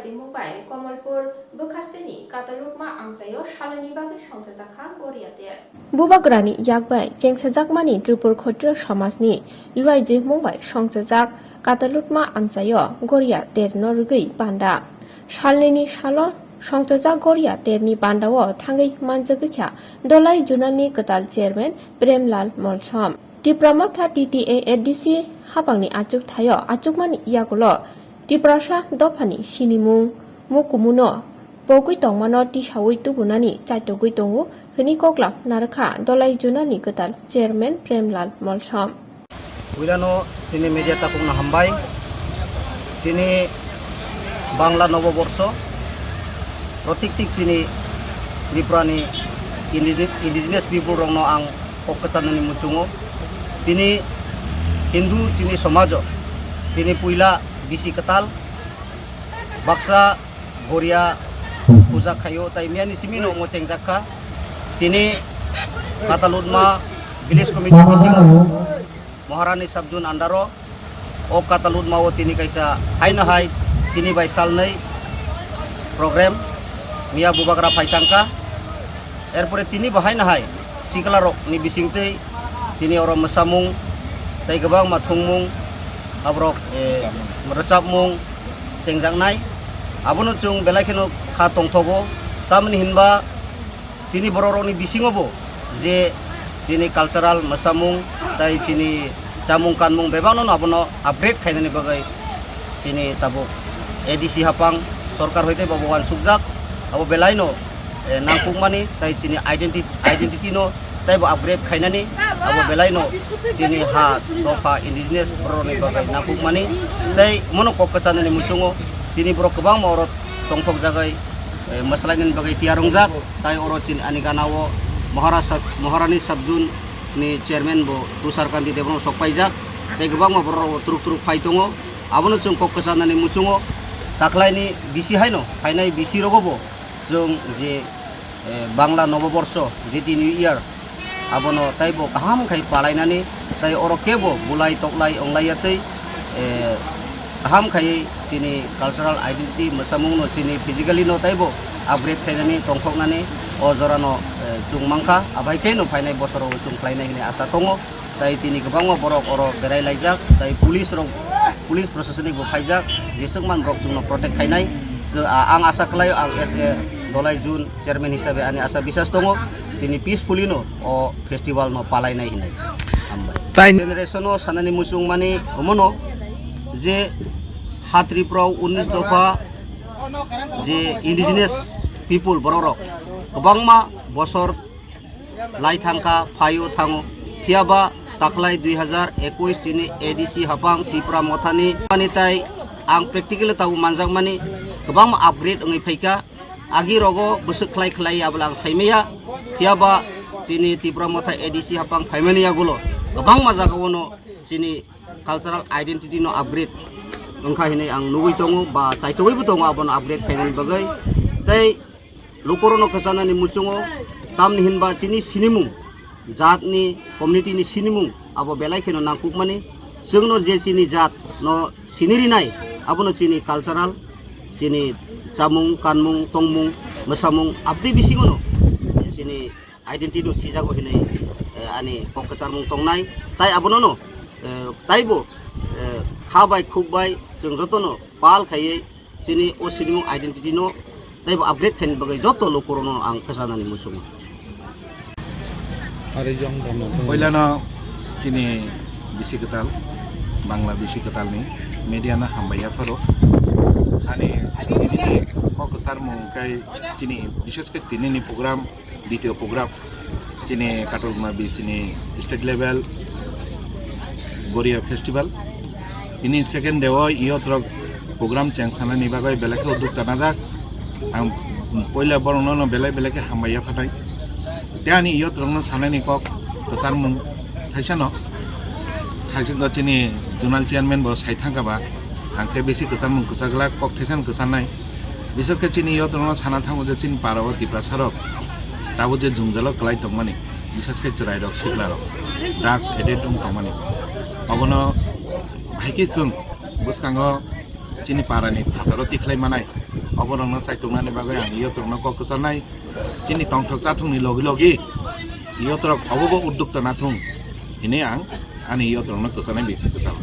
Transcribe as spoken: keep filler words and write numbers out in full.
Chimung bai Kamalpur bwkhasteni Katalukma amchaio salnini bagwi songchajakha Goria ter. Bubagrani yak bai chengsajakmani Tripur Khotriyo samajni luai jemung bai songchajak Katalukma amchaio Goria terno rwgwi panda. Salnini salo songchajak Goria terni pandao thangwi manjagwi kha Dolai Junalni kwtal chairman Premlal Molsom. Tipra Motha T T A A D C hapangni achuk thaio achukmani yagulo Tiprasa dophani sinimung, mukumuno pogwi tongmano tisaui tubunani chaitogwi tongo hwnwi koklam narwkha Dolai Junalni kwtal chairman Premlal Molsom. Puilano chini media tapungno hambai. Tini Bangla Noboborso, protiktik chini Tripurani indi-, indigenous people rokno ang kok kwchanani muchungo. Tini Hindu chini somajo, tini puila bisi kwtal, baksa Goria puja khaio, tai miyani simino omo chengjak kha. Tini Katalutma village committee bisingo Maharani Sabjun andaro o Katalutma o tini kaisa haino hai tini bai salnwi program miya bubagra phai thangkha. Erpore tini bo haino hai siklarokni bisingtwi tini oro mwsamung tei kwbangma thwngmung aborok, eh, rwchapmung chengjaknai. Abono chwng belai kheno kha tongthogo, tamni hinba chini bororokni bisingo bo je chini cultural mwsamung tai chini chamung kanmung bebakno abono upgrade khainani bagwi chini tabuk A D C hapang sorkar hoite bo uansukjak, abo belaino, eh, nangkukmani tai chini identi-, identity no taibo upgrade khainani abo belaino chini ha dopha indigenous bororokni bagwi nangkukmani tai mono kok kwchanani muchungo tini borok kwbangma oro tongthokjagwi, eh, mwsalainani bagwi tiyar wngjak. Tai oro chini ani gana o Mahara Sab-, Maharani Sabjun ni chairman bo Tushar Kanti Debbarma sok paijak. Tei kwbangma borok rok bo turuk turuk phai tongo. Abono chwng kok kwchanani muchungo takhlaini bisi haino phainai bisi rogo bo chwng je, eh, Bangla Noboborso, J T New Year, abono taibo kaham khai palainani, tai oro kebo bulai toklai onglaiya tei, eh, kaham khai chini cultural identity mwsamungno chini physically no taibo upgrade khainani tongthoknani o jorano, eh, chwng mankha, abai khe no phainai bosoro chwng khlainai hwnwi asa tongo. Tai tini kwbangma borok oro berai laijak, tai police rok, police proshashanik bo phaijak, jeswk man borok chwngno protect khainai. Chw-, a-, ang asa khlaio, ang as a Dolai Jun chairman hisabe ani asa biswas tongo, tini peacefully no o festival no palainai hinwi. Hambai. Tai generation o sanani muchung mani omono je ha Tripura o unnish dopha je indigenous people borok rok kwbangma bosor lai thangkha, phaio thango. Phiyaba taklai dui hazar ekush chini A D C hapang Tipra Mothani ani tai ang practical tabuk manjakmani kwbangma upgrade wngwi phaikha. Agi rogo bwswk khlai khlai abla ang saimaya. Phiyaba chini Tipra Motha A D C hapang phaimani yagulo kwbangma jagao no chini cultural identity no upgrade wngkha hinwi ang nugwi tongo ba chaitogwibo tongo abono upgrade khainani bagwi. Tei lukurokno kwchanani muchungo, tamni hinba chini sinimung, jatni, community ni sinimung abo belai kheno nangkukmani. Chwngno je chini jat no sini rinai, abono chini cultural, chini chamung, kanmung, tongmung, mwsamung, abdi bisingono chini identity no sijago hinwi, eh, ani kok kwcharmung tongnai. Tai abonono, eh, taibo, eh, kha bai khuk bai chwng jotono pal khaiwi chini o sinimung identity no taibo upgrade khaini bagwi joto lukurokno ang kwchanani muchungo. Poilano chini bisi kwtal, Bangla bisi kwtalni media no hambai yapharo. Ani tini kok kwcharmung khe chini bishesh khe tinini program, ditiyo program, chini Katalutma bisini state level Goria festival. Ini second day o youth rok program cheng sanani bagwi belai khe uduk tanajak. Ang poila borokno no belai belai khe hambai yaphatai. Tei ani youth rokno sanani kok kwcharmung thaisano, thaisingno chini zonal chairman bo sai thangkha ba, ang khe bisi kwcharmung kwchak glak, kok thaisano kwcharnai. Bishesh khe chini youth rokno sana thango je chini para o Tiprasa rok tabuk je jwngjalo kwlai tongmani, bishesh khe chwrai rok, sikla rok drugs addict wng tongmani, obono bahai khe chwng bwskango chini para ni phataro tikhlai manai. Oborokno chaituknani bagwi ang youth rokno kok kwcharnai, chini tongthok chathokni logi logi youth rok obobo uddokta nathung hinwi ang ani youth rokno kwcharnai biphi kwtal.